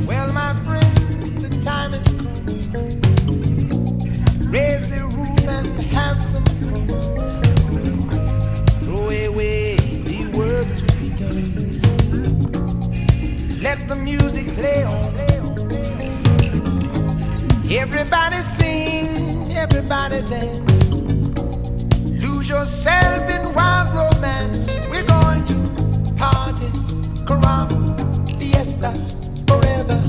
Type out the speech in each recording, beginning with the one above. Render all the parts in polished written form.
Well, my friends, the time has come. Raise the roof and have some fun. Throw away the work to be done. Let the music play on. Everybody sing, everybody dance. Lose yourself in wild romance. We're going to party, caramba, fiesta, forever.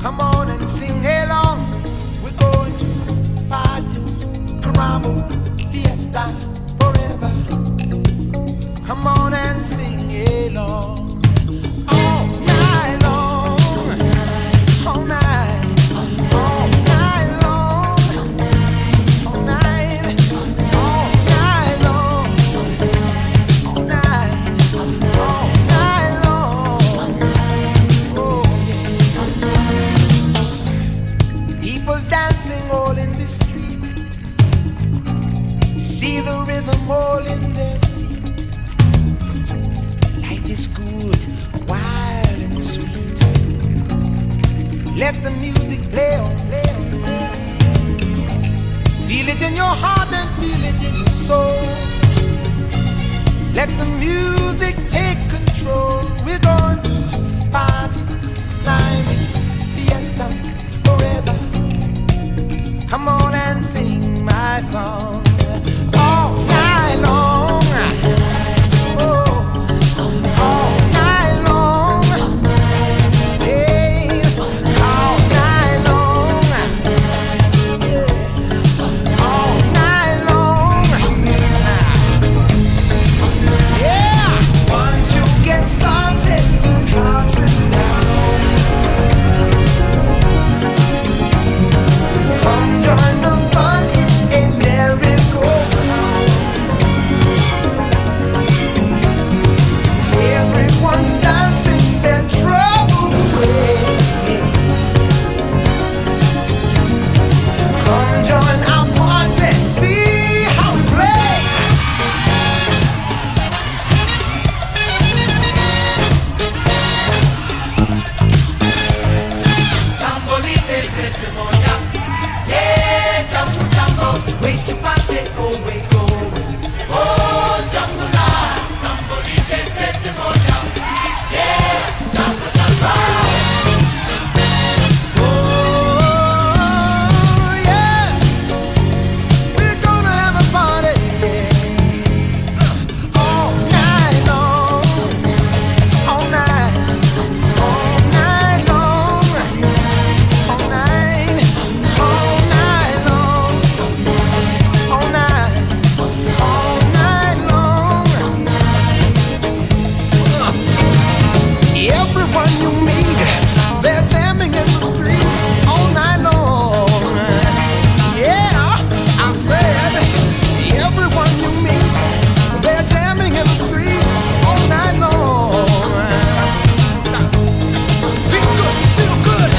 Come on and sing along. We're going to party, caramba, fiesta, forever. Come on and sing along. All night long, all night, all night long, all night, all night long, all night, all night long. Oh yeah. People dancing all in the street. See the rhythm all in their feet. Life is good, wild and sweet. Let the music play on, play on, play on. Feel it in your heart and feel it in your soul. Let the music take control. We're going to party, climbing, fiesta forever. Come on and sing my song all night long. Oh, all night long. Yes, all night long. Yeah, all night long. Yeah. Once you get started, you can't sit down. Come join the fun, it's a merry-go-round. Everyone's dancing their troubles away. Come join our party, see how we play. Wait to party, oh we go. Oh yeah, we're gonna have a party, yeah. All night long, all night, all night long, all night, all night long, all night, all night long. Everyone you meet, they're jamming in the street all night long. Yeah, I said, everyone you meet, they're jamming in the street all night long. Feel good, feel good.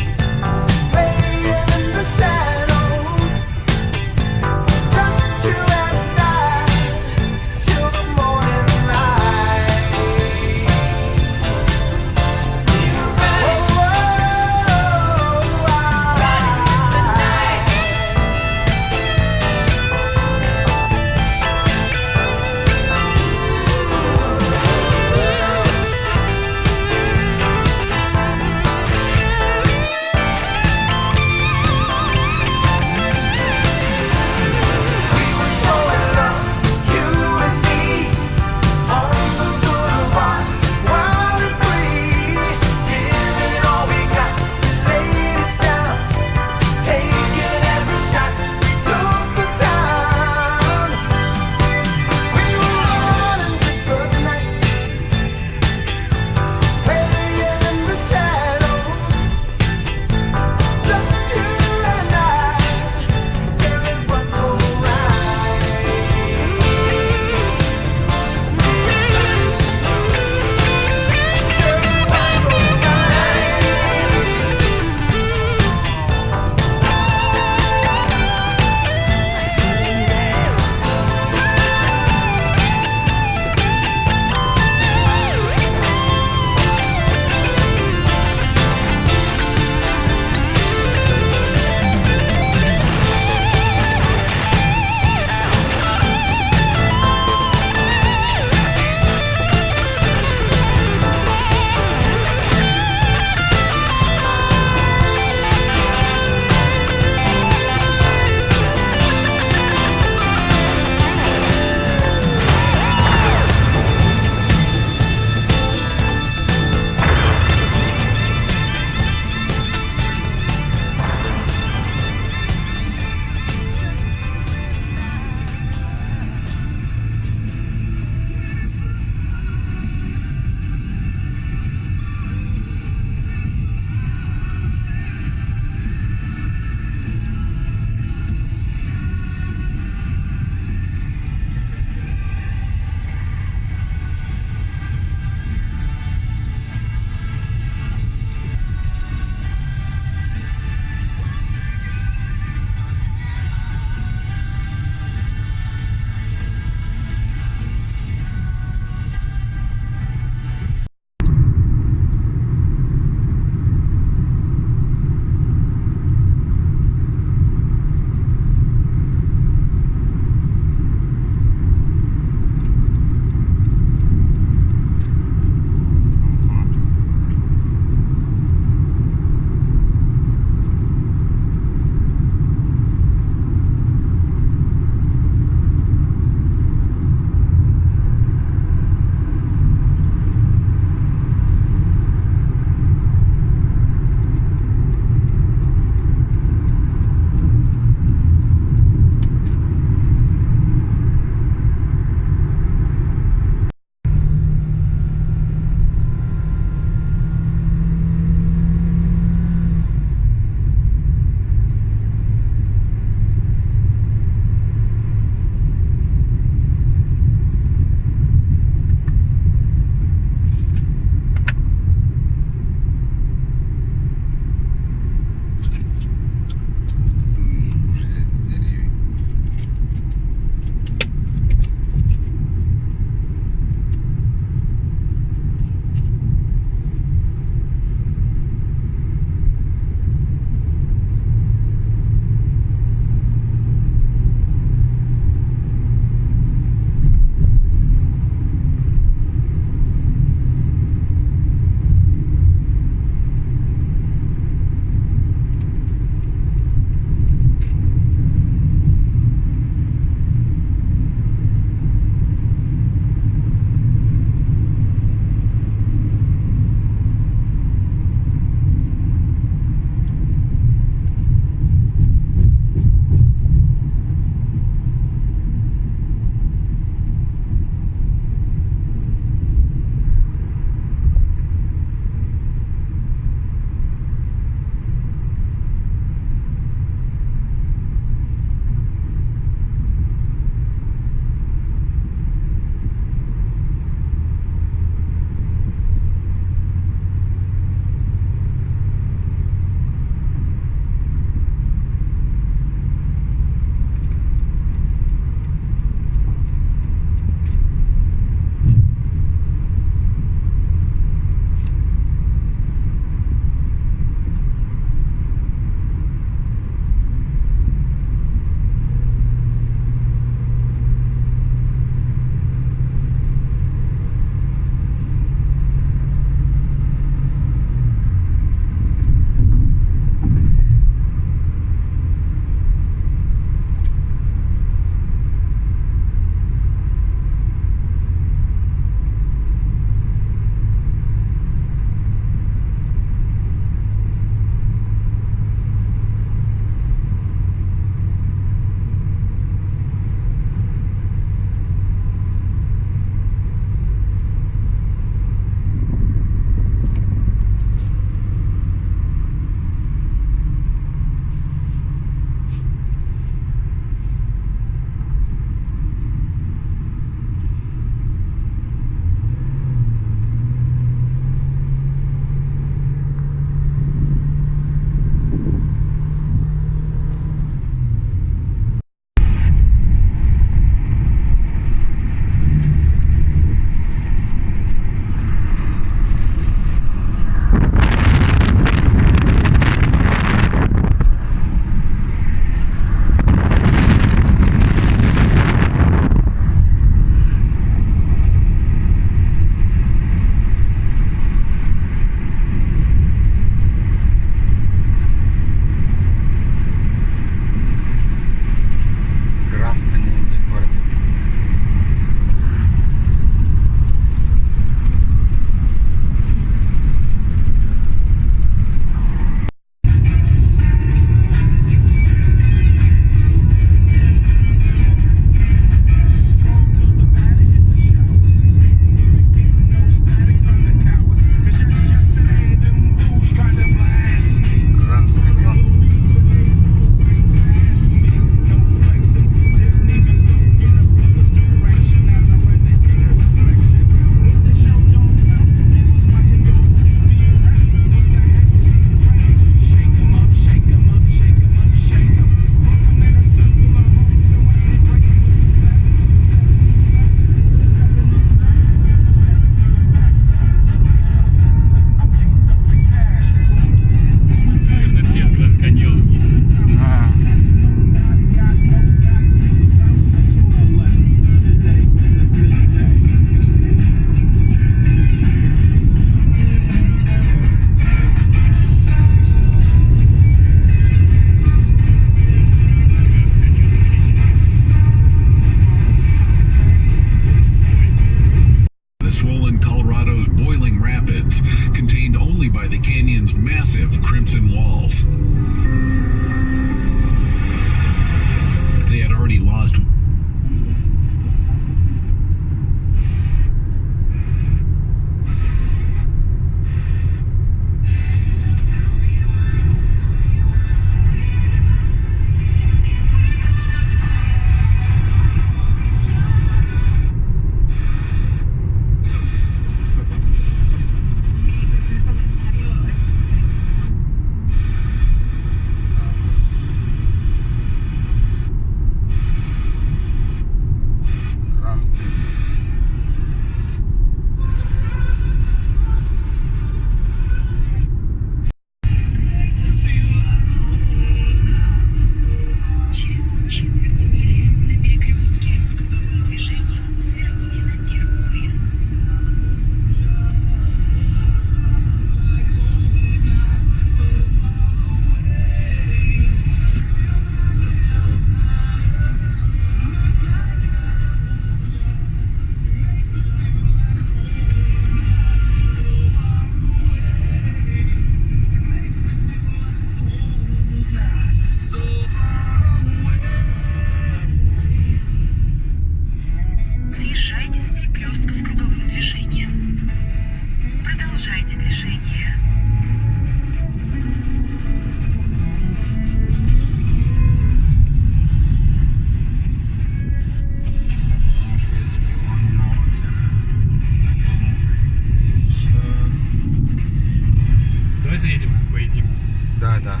Да, да.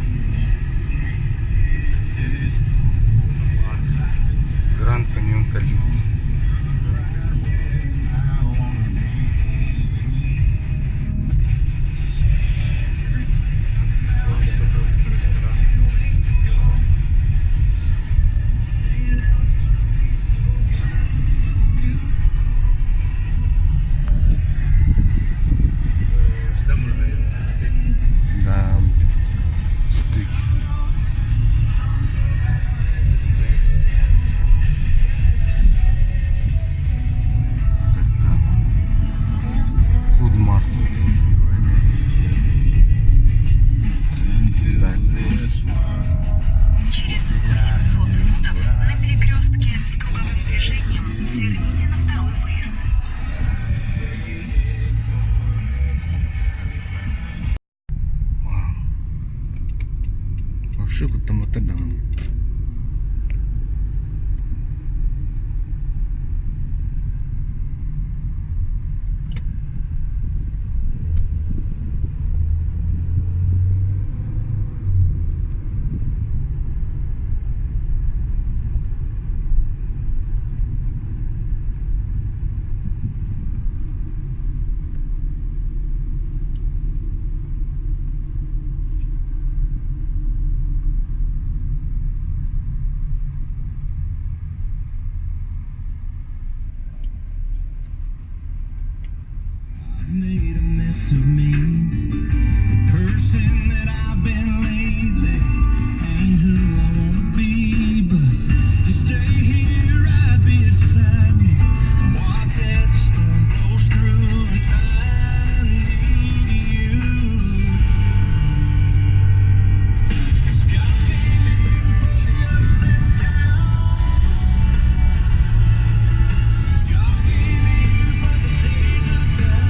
Гранд Каньон кэллибит. Сюда можно заехать. Да. Дик. Фудмарт. Через 800 футов на перекрестке с круговым движением сверните на второй выезд. Вау. Вообще куттамматтар даҕаны. I've made a mess of me. The person that I've been lately ain't who I wanna be. But you stay here right beside me. Watch as the storm blows through, and I need you. 'Cause God gave you for the ups and downs. God gave you for the days of doubt.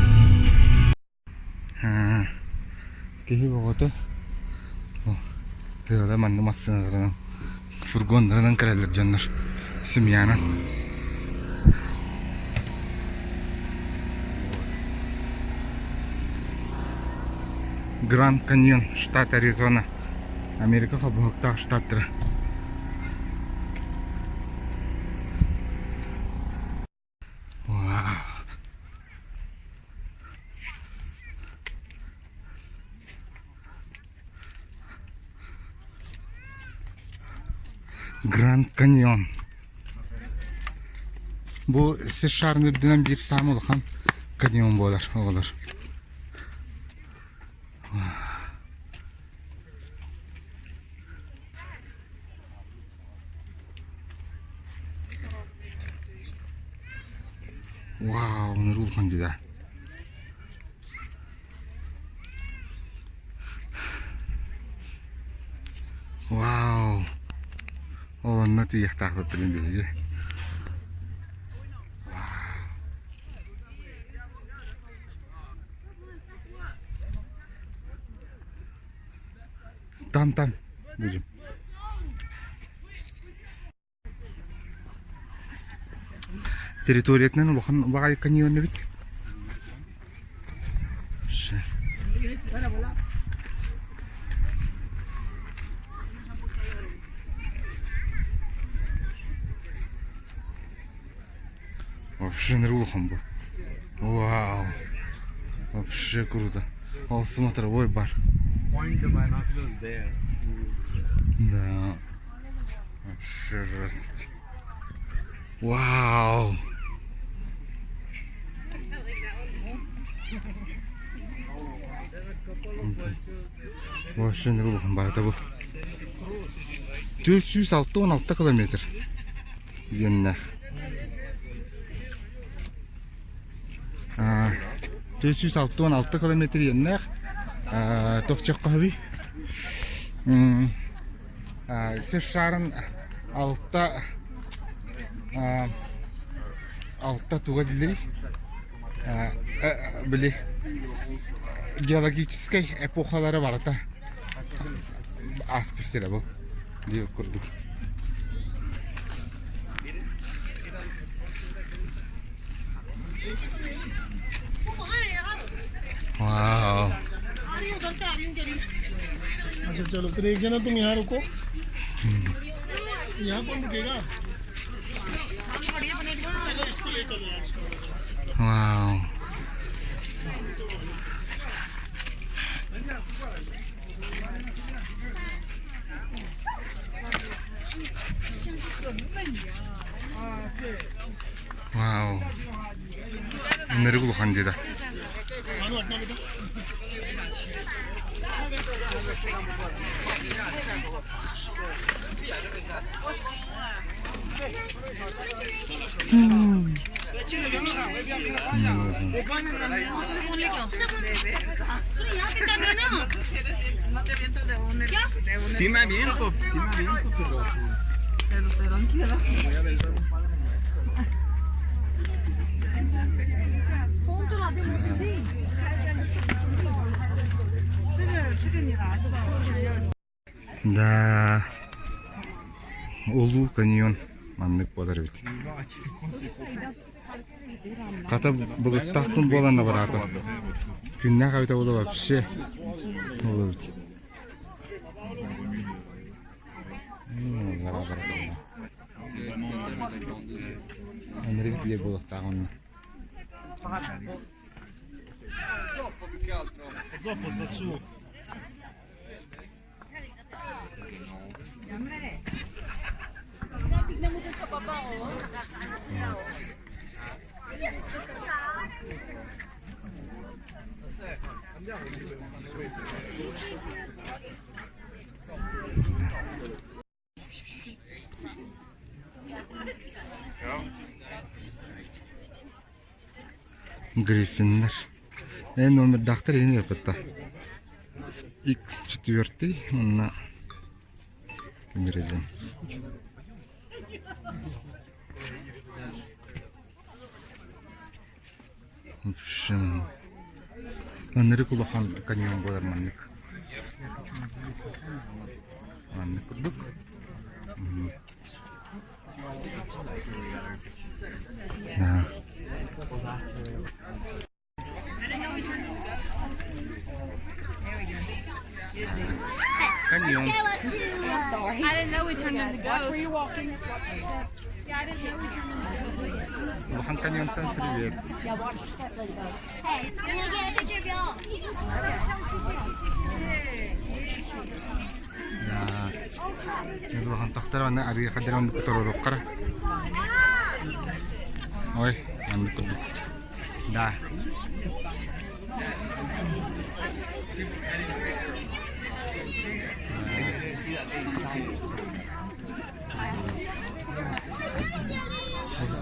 Киһи бөҕөтө ыала манна массыыналарынан фургоннарынан кэлэллэр дьоннор семьянан. Гранд Каньон, штат Аризона, Америка холбоһуктаах штаттара. Гранд Каньон. Бу сир шаарын үрдүнэн биир саамай улахан каньон буолар оҕолор. Вау, улахан дии да. Вау! Онно тиийиэхтаахпыт билин биһиги. Там, там будем. Территориятынан улахан баҕайы каньон эбит. Вообще улахан бу. Вау! Вообще круто. Ол смотровой бар. Point the binoculars there. Да. Вообще жесть. Вау! Вообще улахан барата бу. 406 километр иэннээх. 466 километр иэннээх тохчоххо хөбүй сир шаарын алта алта туга дииллэрий били геологическай эпохалара барыта ааспыт сирэ бу диэбит курдук. Вау. अच्छा चलो फिर एक जना तुम यहाँ रुको यहाँ कौन रुकेगा चलो इसको ले चलो यार इसको Вау. Вау. Нэрэг улахан дии да. Bhanu हटना बेटा Sí me aviento, sí me aviento, pero... Да. Улуу каньон маннык буолар эбит. Хата былыттаахпын буолан да бараата. Күннээх эбитэ буолуо вообще буолуо эбит. Энергия тиийэр буолуохтаах онно. Zoppo sta su. Гриффиннэр. Эн номердаахтар иһин ыппытта. X4 уонна кимиридин. В общем, ынырык улахан каньон буолар маннык. Маннык курдук. Да. Каньон. I didn't know we turned into ghosts. Where you walking? Yeah, I didn't know we turned into ghosts. Улахан каньонтан привет. Hey, can I get a picture of y'all? Да. Улахан тахтар аны арыйа хадыр оннук туруруоххара. Ой, маннык курдук. Да.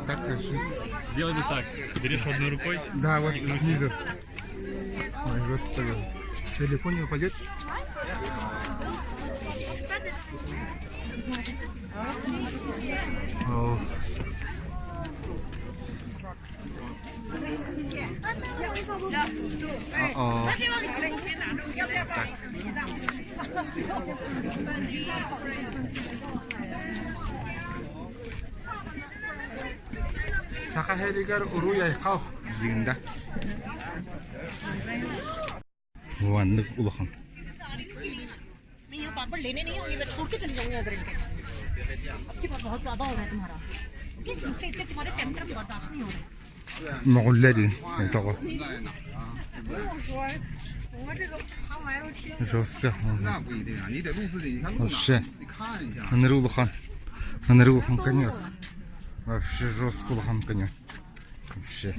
Так, хорошо. Сделай вот так. Берешь одной рукой. Да, вот снизу. Ой, господи. Телефон не упадет? О. О-о. Так. Саха һэригэр уруй айхал диэн да. Маннык улахан. मैं यहाँ पापड़ लेने नहीं आऊंगी मैं छोड़ के चली जाऊंगी अदर इनके अब की बात बहुत ज्यादा हो रहा है तुम्हारा ओके मुझसे इतने तुम्हारे टेम्पर बर्दाश्त नहीं हो रहे Моҕулла диэн тоҕо. Жестко. Вообще. Ынырык улахан. Ынырык улахан конек. Вообще жестко улахан конек. Вообще.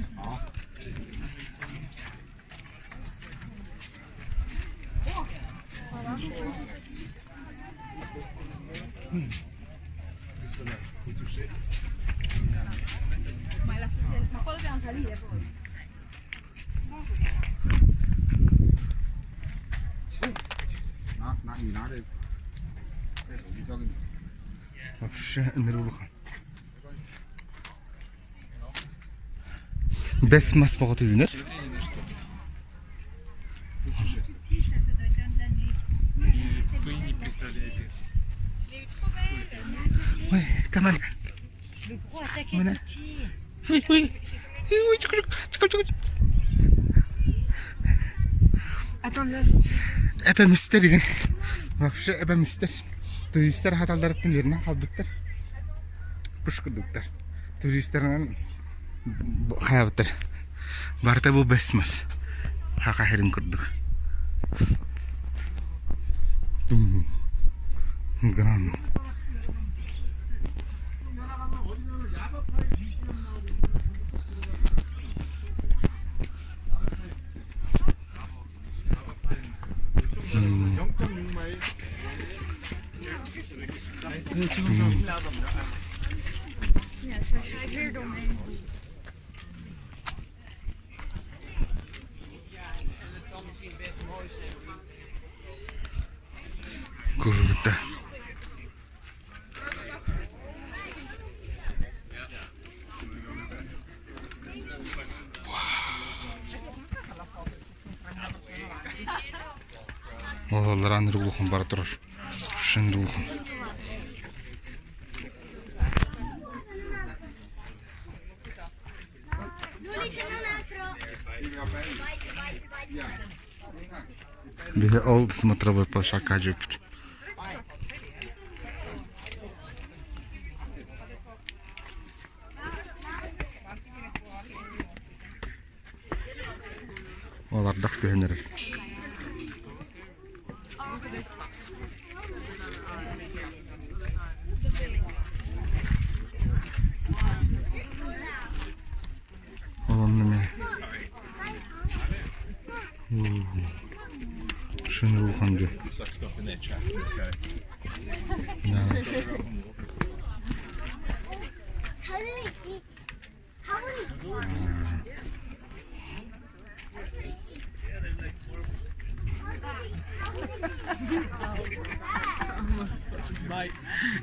Вообще ынырык улахан. Бэс мас бөҕөтө үүнэр. Вы не представляете. Ой, команд. Ой, ой. Ой, Эпэ мистер деген. Вообще эбэмистэр туристар хаталларыттан үөрэнэн хаалбыттар. Пуш курдуктар. Туристарынан хайаабыттар. Барыта бу бэс мас. Хаха сирин курдук. Гынан. Круто. Олалар аныр улахан бара турар. Шыныр улахан. Биһи ол смотровой площадка жеппит. Ол ардах түһэн эрэр. Ол онно эмиэ Шынрулхан дьэ.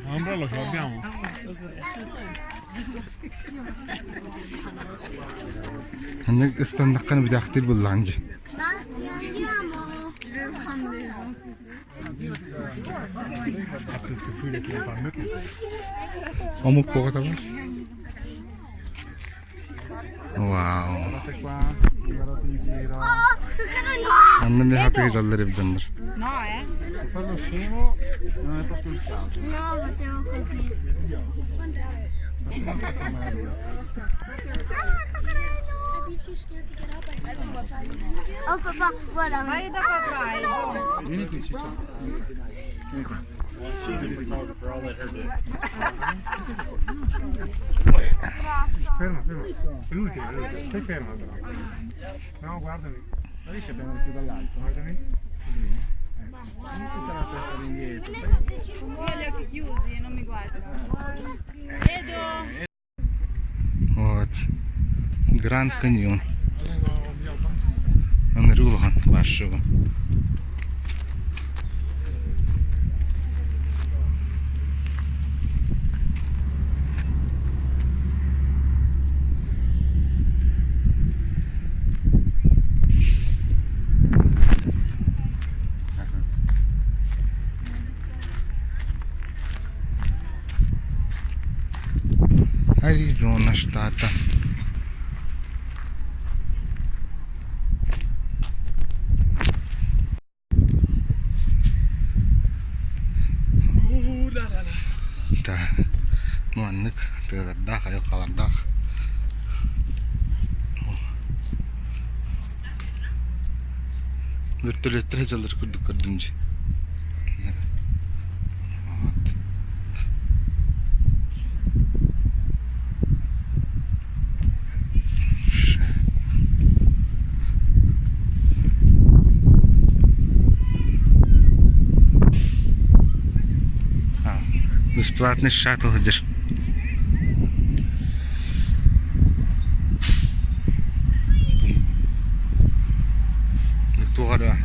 L'ombrello ce l'abbiamo? Маннык ыстаннаххына бүтээхтиир буоллаҕын дьэ. Омук буоҕата бар. Вау. Анна миэхэ атыылыыллар эбит дьоннор. Ferma, ferma. È l'ultima, è l'ultima. Stai ferma però. No, guardami. Non riesci a prendere più dall'alto? Guardami. Così? Ecco. Tutta la testa all'indietro, sai? Io ho gli occhi chiusi e non mi guardo. Vedo! Вот. Гранд Каньон. Ынырыы улахан баршыба. Аризона штата. Да, маннык тыалардаах, айылҕалардаах. Вертолеттар сылдьаллар курдук көрдүм дии. Вот. Бесплатный шаттл сылдьар. Туох эрэ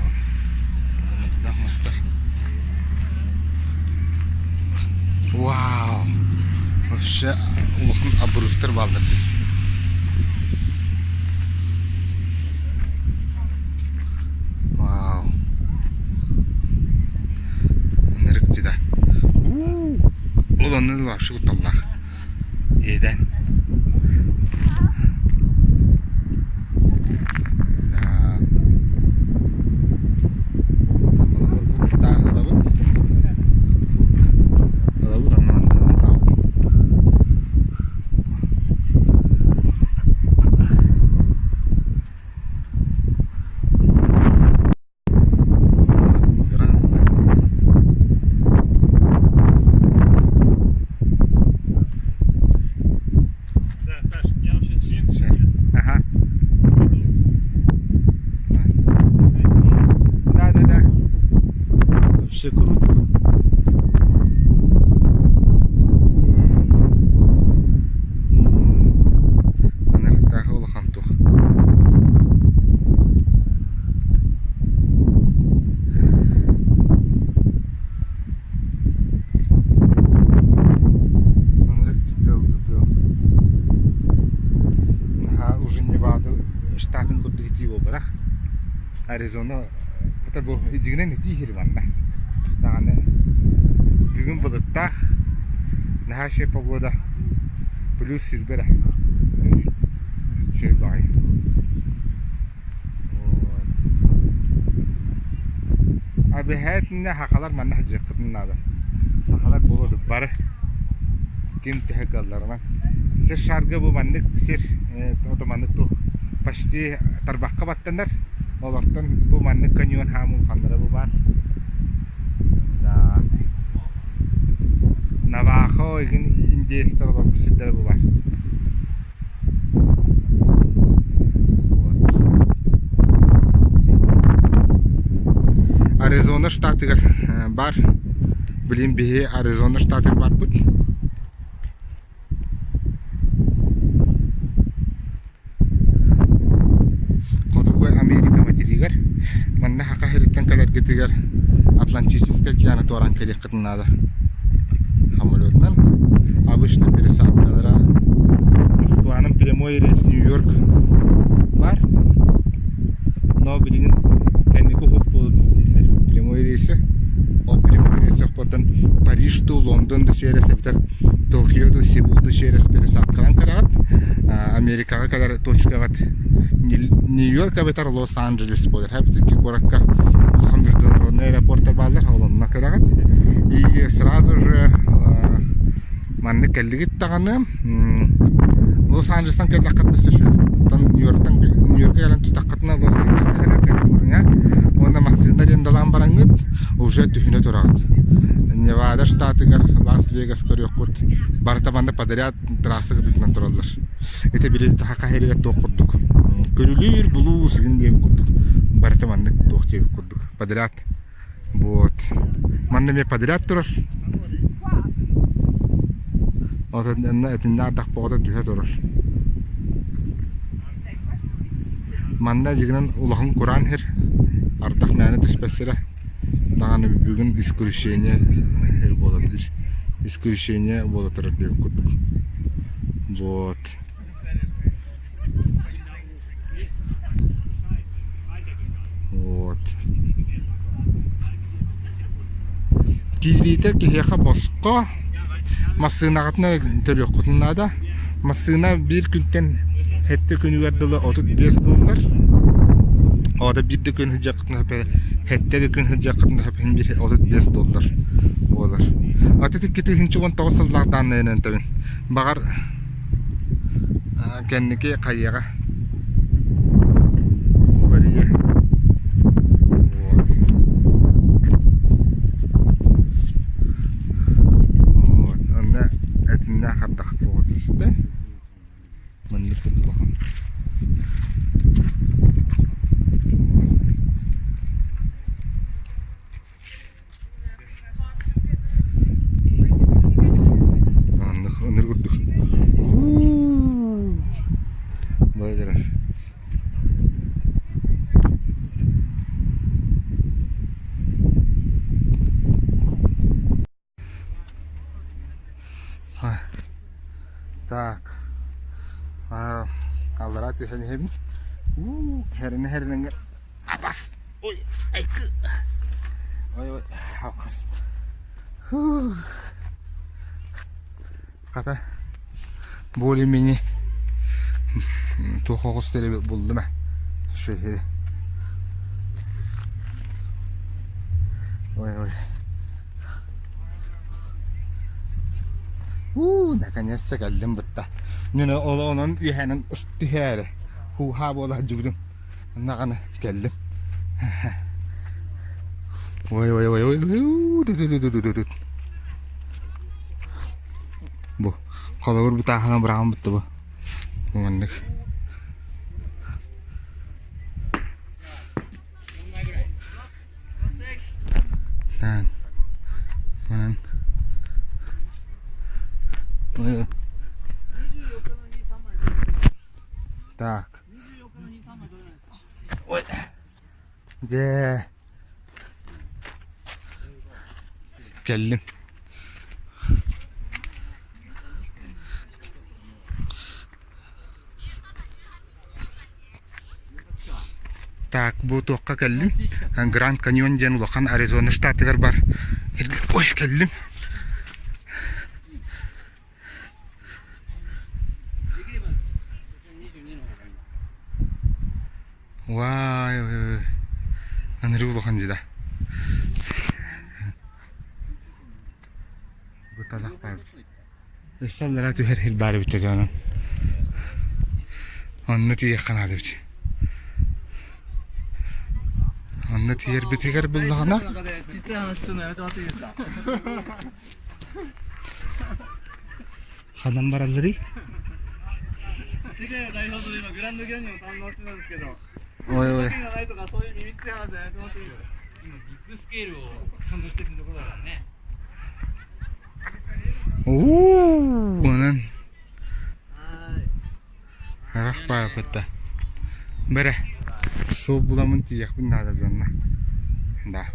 мастар. Вау! Вообще улахан обрывтар бааллар Вау! Ынырык да. Ол онно вообще кутталлаах. Иэдээн. Да. Холобур, бу тааһылабыт. штатын курдук итии буолбатах. Аризона это бу дьиҥинэн итии сир манна. Даҕаны бүгүн былыттаах, наһаа үчүгэй погода, плюс сирбэ эрэ. Үчүгэй баҕайы. Абыһээтинэ сахалар манна сылдьыаххытын наада. Сахалар буолуо бары ким төһө кыалларынан. Сир шарга бу маннык сир ото маннык туох почти тарбахха баттанар. Олортон бу маннык каньон хаам улаханнара бу баар. Да. Навахо игин индеецтэр олорбут сирдэрэ бу баар. Аризона штатыгар бар. Билин биһи Аризона штатыгар барбыт. Хотугу Америка материгар. Манна Саха сириттэн кэлэргитигэр Атлантическай океаны туораан кэлиэххитин наада. Самолетунан обычно пересадкалара Москванан прямой рейс Нью-Йорк бар. Но билигин кэнники уһук дииллэр прямой рейси. Ол прямой рейси охпоттон Париж ту Лондон да через эбэтэр Токио да Сеул да через пересадкалан кэлэҕит. Америкаҕа кэлэр точкаҕыт Нью-Йорк эбэтэр Лос-Анджелес буолар. Икки куоракка улахан международный аэропорттар бааллар, ол онно кэлэҕит. И сразу же маннык кэллигит даҕаны Лос-Анджелестан кэллэххитинэ өссө Оттон Нью-Йорктан Нью-Йорка кэлэн тустаххытына Лос-Анджелеска кэлэр Калифорния уонна массыына арендалаан бараҥҥыт уже түһүнэ тураҕыт. Невада штатыгар Лас-Вегас көрүөххүт. Барыта манна подряд трасса кытыытынан тураллар. Ити били саха иһигэр туох курдук көрүлүүр булуус игин диэн курдук барыта маннык туох диэбит курдук подряд вот манна эмиэ подряд турар онно этиннэ ардах боҕото түһэ турар манна дьигинэн улахан кураан сир ардах мээнэ түспэт сирэ даҕаны бүгүн исключение сир буолар исключение буола турар диэбит курдук Вот. Вот. Киириитэ киһиэхэ босхо массыынаҕытынан төлүөххүтүн наада. Массыына биир күнтэн сэттэ күнүгэр дылы 35 доллар. Оҕото биир да күн сылдьыаххытына сэттэ да күн сылдьыаххытына иһин биир 35 доллар буолар. Аты 2019 сыллаах дааннайынан этэбин. Баҕар кэнники хайыаҕа уларыйа. Вот. Вот. Онно этиннээх ардах суоҕа түстэ. Маннык улахан. Маннык ыныр курдук Бара Так аллараа түһэн иһэбин Хэринэ хэринэҥҥэ Абас! Ой, айкы! Ой, ой, алхас. Хата, более-менее туох оҕус сири буллум ээ. Шүһү. Ой, ой. Уу, наконец-то кэллим бытта. Мин ол онон үөһэнэн түһээри. Хуу-хаа буола сылдьыбытым. Наҕаны кэллим. Ой ой ой ой Бу холобур бытааһына быраҕан бутта бу. Маннык. Так. Манан. Ой. Так. Ой. Дьэ. Кэллим. Бу туохха кэллим? Гранд Каньон диэн улахан Аризона штатыгар бар. Ой, кэллим. Вай, ынырык улахан дьида. Бу талах баар. Өссө аллараа түһэр сир баар эбит дьэ онон. Онно тиийиэххэ наада эбит. Онно тиийэрбитигэр буллаҕына Ханан баралларый? Ой ой. Уу, онон харах баарбыта. Бэрэ, суол буламмын тиийиэхпин наада дьонно. Да.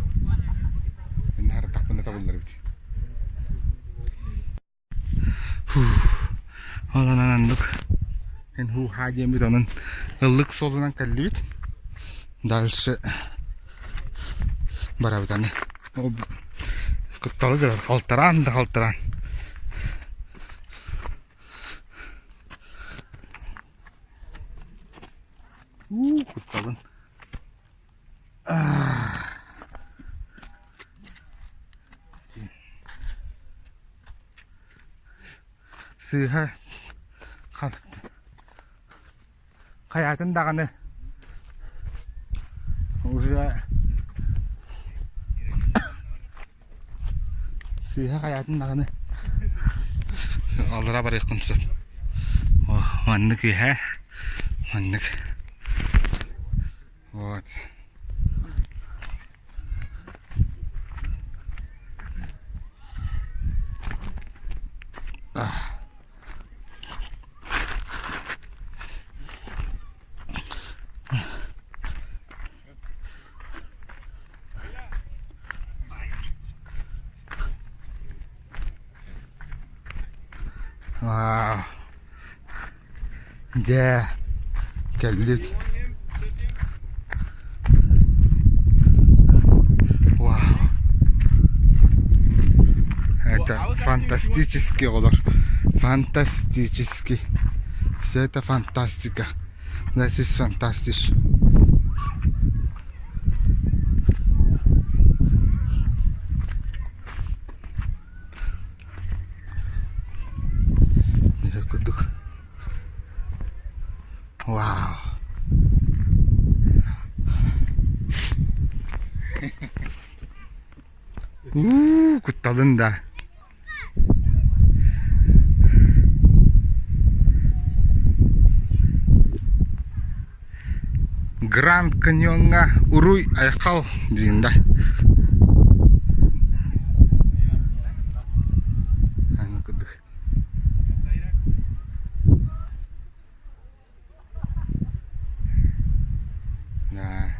Наһаратахпына табыллар эбит. Онон анандык эн һуу-һаа диэммит онон ыллык суолунан кэллибит. Дальше барабыт аны. Кутталы да халтараан да халтараан. Уу, кутталын. Сыыһа хайаатын даҕаны уже сыыһа хайаатын даҕаны аллара барыаххын сөп. Маннык үөһэ маннык вот. Вау. Дьэ, кэллит. Вау. Это фантастический олор. Фантастический. Все это фантастика. This is fantastic. Курдук. Вау. Уу, кутталын да. Гранд Каньоҥҥа уруй айхал диин да. Аны курдук. Да.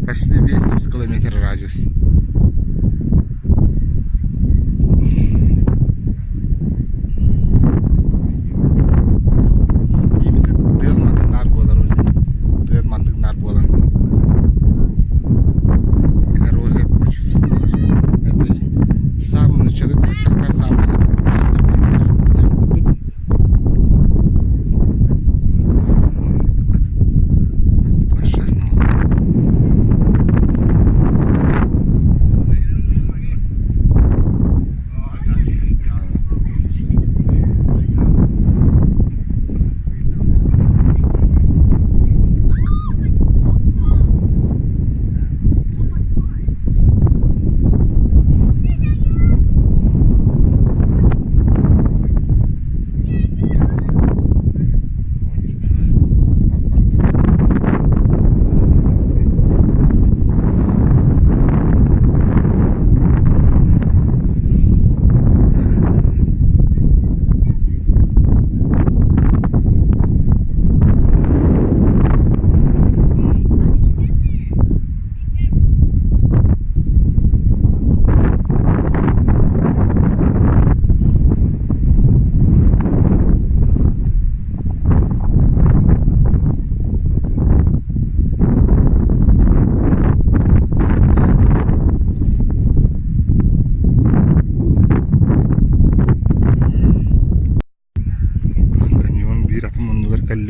Почти 500 километр радиус. Именно тыал маннык наар буолар ол иһин. Тыал маннык наар буолар. Эрозия почвы. Это самый начало такая самая курдук.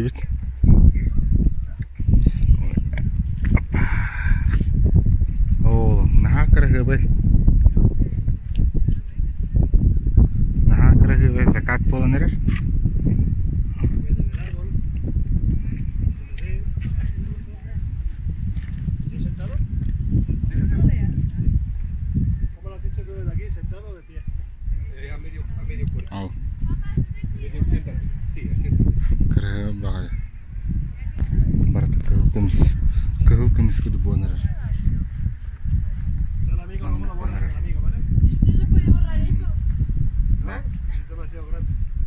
кэллибит. Оо, наһаа кыраһыабай. Наһаа кыраһыабай закат буолан эрэр. Ол кыраһыабай баҕайы. Барыта кыһыл көмүс кыһыл көмүс курдук буолан эрэр. Маннык буолан эрэр.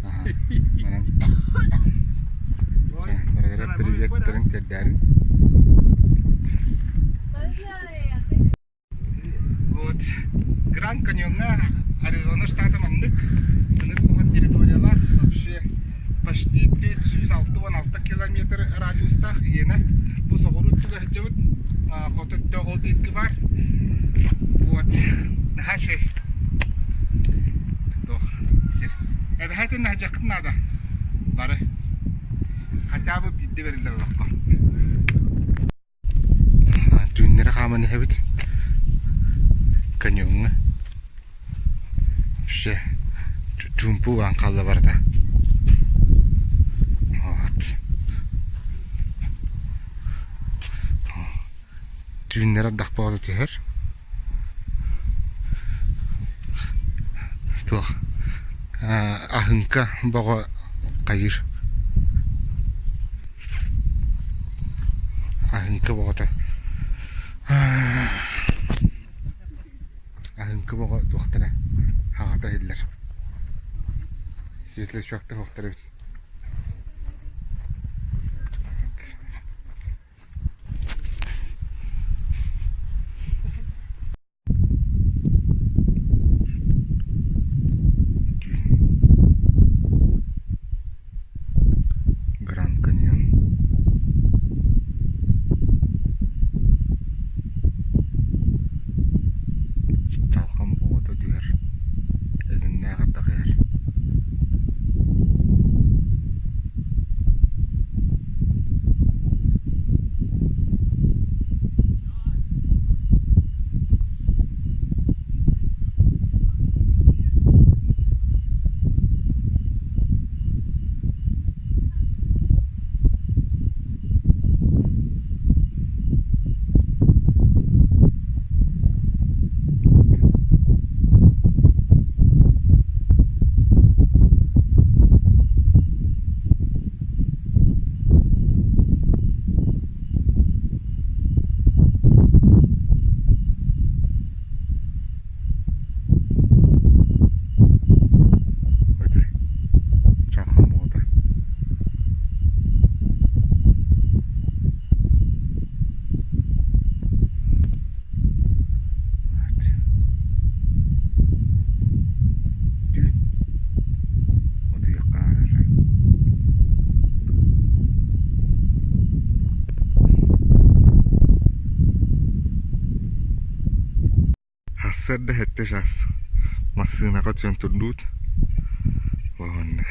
Аха. Манан. Чэ, барылара приветтарын тиэрдээрин. Вот. Вот Гранд Каньоҥҥа Аризона штата маннык ынырык улахан территориялаах вообще почти 466 километр радиустаах иэнэ бу соҕуруу өттүгэр сылдьабыт хоту өттө ол диэки баар вот наһаа үчүгэй туох сир эбэһээтин наһадьаххыт наада бары хотя бы биирдэ бэриллэр олоххо Түүннэри хааман иһэбит каньоҥҥа вообще чуумпу баан хаалла барыта вот түүннэри ардах буола түһэр туох аһыҥка бөҕө хайыыр Аһыҥка боҕото аһыҥка боҕо туохтара хаҕата иһиллэр светлячоктар суохтар эбит Гранд Каньон Чалхан буоҕата түһэр, этиннээх ардах иһэр Ити чалхан буота. Түүн утуйахха наада. Сарсыарда сэттэ чаас массыынаҕа түһэн турдубут. Уонна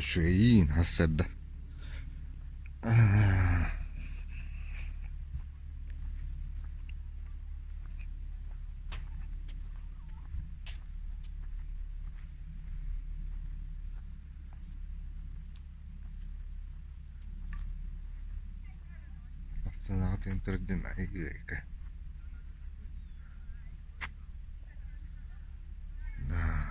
Үчүгэйиин сарсыарда. Астанаҕа төрдүн айгыайка. Да.